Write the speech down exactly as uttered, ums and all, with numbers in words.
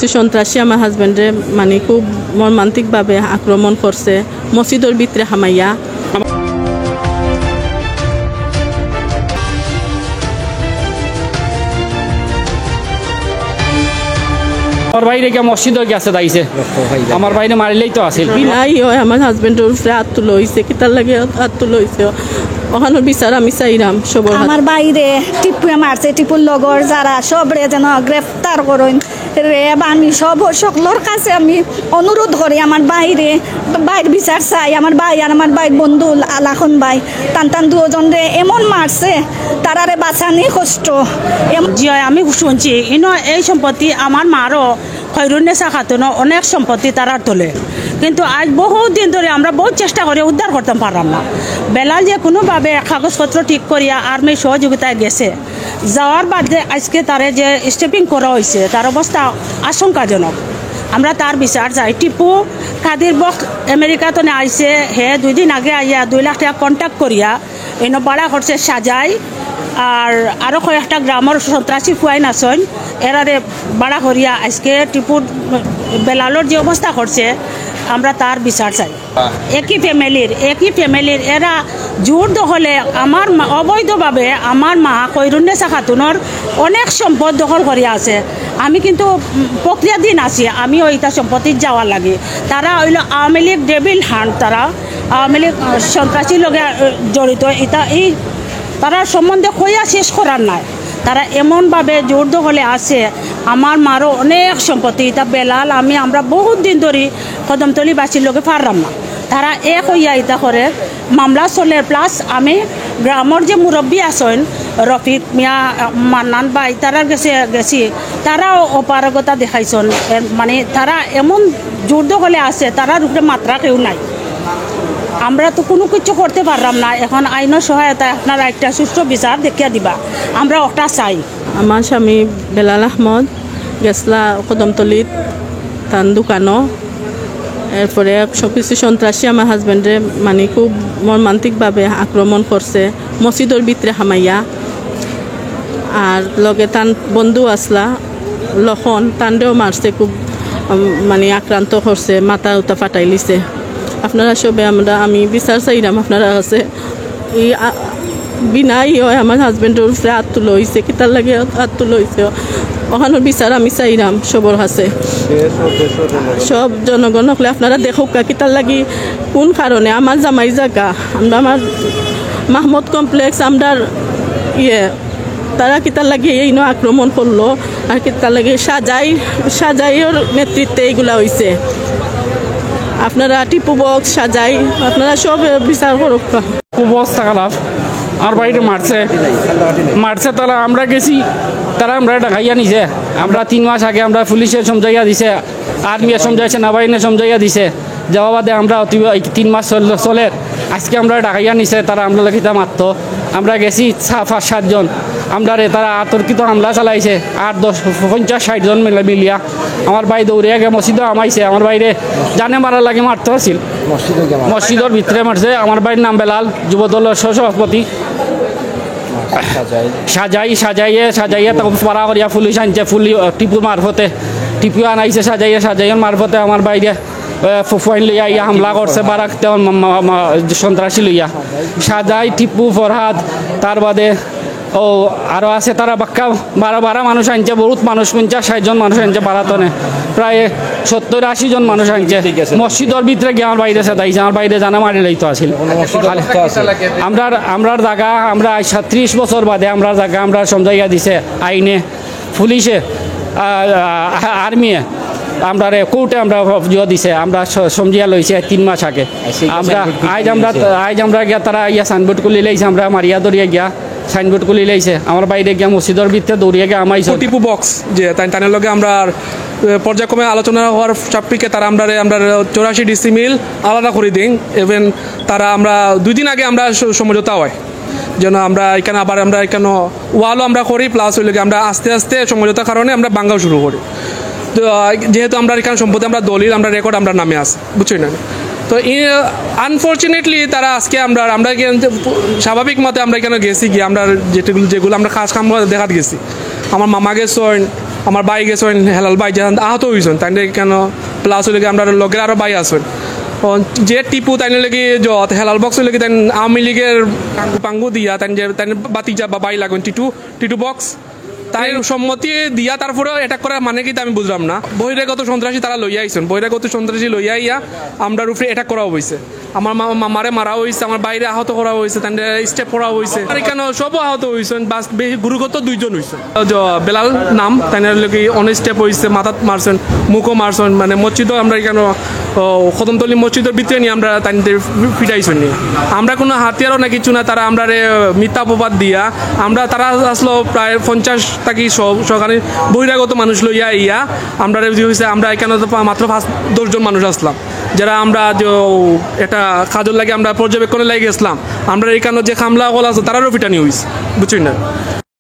সন্ত্রাসী আমার হাজবেন্ডরে মানে খুব মর্মান্তিকভাবে আক্রমণ করছে মসজিদর ভিতরে হামাইয়া। আমার ভাইরে গিয়া মসজিদো গিয়া আছে দাইছে। আমার ভাইরে মারিলেই তো আছিল। বিনাই হয় আমার হাজবেন্ডর উপরে আত তুলা হইছে, কিতার লাগি আত তুলা হইছে, ওখানোর বিচার আমি চাইরাম সবর হাতে। আমার ভাইরে টিপুয়ে মারছে, টিপুর লগর যারা সবরে যেন গ্রেফতার করইন। রেব আমি সব সকলর কাছে আমি অনুরোধ করি, আমার ভাইরে, ভাইর বিচার চাই। আমার ভাই আর আমার ভাইর বন্ধু লাখন ভাই, তান তান দুজনরে এমন মারছে, তারারে বাঁচানি কষ্ট। এম- জি হয়, আমি শুনছি, ইনো এই সম্পত্তি আমার মারও খৈরুন্নেসা খাতুনও অনেক সম্পত্তি তারার তলে। কিন্তু আজ বহুত দিন ধরে আমরা বহুত চেষ্টা করি, উদ্ধার করতাম পারলাম না। বেলাল যে কোনোভাবে কাগজপত্র ঠিক করিয়া আর্মির সহযোগিতায় গেছে, যাওয়ার বাদে আজকে তারে যে স্টেপিং করা হইছে, তার অবস্থা আশঙ্কাজনক। আমরা তার বিচার চাই। টিপু কাদির বক্স আমেরিকা তনে আইছে, হে দুই দিন আগে আইয়া দুই লাখ টাকা কন্ট্রাক্ট করিয়া এনে ভাড়া করছে সাজাই, আর আরো কয়েকটা গ্রামর সন্ত্রাসী ফুয়াইন আছইন, এরারে ভাড়া করিয়া আজকে টিপুর বেলালর যে অবস্থা করছে, আমরা তার বিচার চাই। একই ফ্যামিলির, একই ফ্যামিলির এরা জোর দখলে আমার মা, অবৈধভাবে আমার মা খৈরুন্নেসা খাতুনর অনেক সম্পদ দখল করিয়া আছে। আমি কিন্তু, উম, প্রক্রিয়াধীন আছি, আমিও ইতা সম্পত্তিত যাওয়ার লাগি। তারা হইল আওয়ামী লীগ ডেভিল হান্ট, তারা আওয়ামী লীগ, আহ, সন্ত্রাসীর লগে, আহ, জড়িত। ইতা এই তারার সম্বন্ধে কইয়া শেষ করার নাই। তারা এমনভাবে জোর দখলে আছে, আমার মারও অনেক সম্পত্তি। ইতা বেলাল, আমি, আমরা বহুত দিন ধরি কদমতলিবাসীর লগে পারলাম না। তারা এক হইয়া ইতা করে মামলা চলে, প্লাস আমি গ্রামর যে মুরব্বী আছইন, রফিক মিয়া, মান্নান ভাই, তারার গেছে গেছি, তারাও অপারগতা দেখাইছইন। এ, মানে, তারা এমন জোর দখলে আছে, তারার উপরে মাতরা কেউ নাই। আমরা তো কোনো কিছু করতে পারলাম না। এখন আইনর সহায়তায় আপনারা একটা সুষ্ঠু বিচার দেখিয়া দিবা, আমরা ওটা চাই। আমার স্বামী বেলাল আহমদ গেছলা কদমতলিত তান দোকানো, এরপরে সব কিছু সন্ত্রাসী আমার হাজবেন্ডরে মানে খুব মর্মান্তিকভাবে আক্রমণ করছে মসজিদর ভিতরে হামাইয়া। আর লগে তান বন্ধু আছলা লখন, তানরেও মারছে খুব, উম, মানে আক্রান্ত করছে, মাথা উতা ফাটাইলিছে। আপনারা সবে আমরা, আমি বিচার চাইরাম আপনারা কাছে। এই আ-, বিনাই হয় আমার হাজবেন্ডর উপরে আত তুলা হইছে, কিতার লাগি আত তুলা হইছে, ওখানোর বিচার আমি চাইরাম সবর কাছে। সব জনগণ হকলে আপনারা দেখউক্কা, কিতার লাগি, কোন কারণে আমার জামাই জাগা, আমরা আমার মাহমুদ কমপ্লেক্স, আমরার ইয়ে, তারা কিতার লাগি এইনো আক্রমণ করলো, আর কিতার লাগি সাজাই, সাজাইর নেতৃত্বে এইগুলা হইছে। আপনারা টিপু বক্স, সাজাই, আপনারা সব বিচার করউক্কা। খুব অবস্থা খারাপ। আমার ভাইরে মারছে, মারছে তারা, আমরা গেছি, তারা আমরা ডাকাইয়া নিছে। আমরা তিন মাস আগে আমরা পুলিশে সমঝাইয়া দিছে, আর্মিয়ে সমঝাইছে, সেনাবাহিনীয়ে সমঝাইয়া দিছে। যাওয়া বাদে আমরা অতি, এই তিন মাস চল-, চলের। আজকে আমরা ডাকাইয়া নিছে, তারা আমরা লেখিতা মারতো। আমরা গেছি সা-, পাঁচ সাতজন। আমরারে তারা আতর্কিত হামলা চালাইছে, আর দশ, পঞ্চাশ ষাট জন মিলে, মিলিয়া। আমার ভাই দৌড়িয়া গিয়া মসজিদো হামাইছে, আমার ভাইরে জানে মারার লাগি মারতো আছিল। মসজিদর ভিতরে মারছে। আমার ভাইর নাম বেলাল, যুবদলর সহসভাপতি। সাজাই, সাজাইয়ে, সাজাইয়ে তো পাড়া করিয়া পুলিশ আনছে, পুলি-, টিপু মারফতে, টিপু আনাইছে সাজাইয়ে, সাজাইয়ে মারফতে আমার ভাইরে, এ, ফু-, ফুয়াইন লইয়া আইয়া হামলা করছে, বারাক তেমন মা-, মা-, মা-, সন্ত্রাসী লইয়া। সাজাই, টিপু, ফরহাদ, তার বাদে ও আরো আছে, তারা বাক্কা বারা, বারা মানুষ আনছে, বহুত মানুষ, পঞ্চাশ ষাট জন মানুষ আনছে বারা তনে, প্রায় সত্তর আশি জন মানুষ আনছে। মসজিদর ভিতরে গিয়া আমার ভাইরে সাজাইছে, আমার ভাইরে জানে মারিলাইতো আছিল। আমরার, আমরার জাগা, আমরা আজ সাতত্রিশ বছর বাদে আমরার জাগা আমরা সমঝাইয়া দিছে আইনে, পুলিশে, আ, আ, আর্মিয়ে, আমরারে কোর্টে আমরা জুয়া দিছে, আমরা স-, সমঝিয়া লইছি আজ তিন মাস আগে। আমরা, আইজ আমরা, আইজ আমরা গিয়া তারা ইয়া সাইনবোর্ড খুলি লাইছে, আমরা মারিয়া ধরিয়া গিয়া সাইনবোর্ড খুলি লাইছে। আমার ভাইরে গিয়া মসজিদর ভিতরে দৌড়িয়া গিয়া হামাইছে। টিপু বক্স যে তাই, তানের লগে আমরা, এ, পর্যায়ক্রমে আলোচনা হওয়ার সাপেক্ষে তারা আমরারে, আমরা চৌরাশি ডিসি মিল আলাদা করি দিন। ইভেন তারা, আমরা দুই দিন আগে আমরা স-, সমঝোতা হয়, যেন আমরা এখানে আবার আমরা এখানে ওয়ালও আমরা করি, প্লাস হইলে কি আমরা আস্তে আস্তে সমঝোতার কারণে আমরা ভাঙ্গাও শুরু করি। তো, আহ, যেহেতু আমরা এখানে সম্পত্তি, আমরা দলিল, আমরা রেকর্ড আমরা নামে আছে, বুঝছইন না? তো এই, আনফরচুনেটলি তারা আজকে আমরা, আমরা এখানে যে স্বাভাবিক মতে আমরা এখানে গেছি গিয়া, আমরা যেগুলো, যেগুলো আমরা কাজ কাম করে দেখাত গেছি, আমার মামা গেছইন, আমার ভাই গেছইন, হেলাল ভাই যেখান আহত হইছইন, তাইন কেন প্লাস হইলে কি আমরা লগের আরো ভাই আছইন। ও, যে টিপু তাইন হইলে কি যত হেলাল বক্স হইলে কি তাইন আওয়ামী লীগের কাঙ্গু পাঙ্গু দিয়া তাইন যে তাইন বাতিজা বা ভাই লাগইন টিটু, টিটু বক্স। তাই সম্মতি দিয়া তারপরে অ্যাটাক করার মানে কি তা আমি বুঝলাম না। বহিরাগত সন্ত্রাসী তারা লইয়া আইছইন, বহিরাগত সন্ত্রাসী লইয়া আইয়া আমরার উপরে অ্যাটাক করা হইছে। আমার মা-, মামারে মারা হইছে, আমার ভাইরে আহত করা হইছে, তাইন স্টেপ করা হইছে। আর এখানে সবও আহত হইছইন, বাস বেশি গুরুগত দুইজন হইছইন। যে বেলাল নাম, তাইন হইলে কি অনেক স্টেপ হইছে, মাথাত মারছইন, মুখও মারছইন, মানে মসজিদও আমরা এখানে, ও, কদমতলী মসজিদর ভিতরে নিয়ে আমরা তাইন পিটাইছইন নি। আমরা কোনো হাতিয়ারও না কিছু না, তারা আমরারে মিথ্যা অপবাদ দিয়া, আমরা তারা আসলো প্রায় পঞ্চাশ থাকি সব সহকারী বহিরাগত মানুষ লইয়া আইয়া আমরারে যে হইছে, আমরা এখানে তো পা-, মাত্র পাঁচ দশ জন মানুষ আসলাম, যারা আমরা যে একটা কাজর লাগি আমরা পর্যবেক্ষণে লাগি গেছিলাম, আমরা এখানে যে কামলা অকল আছে তারারও পিটানি হইছে, বুঝছইন না?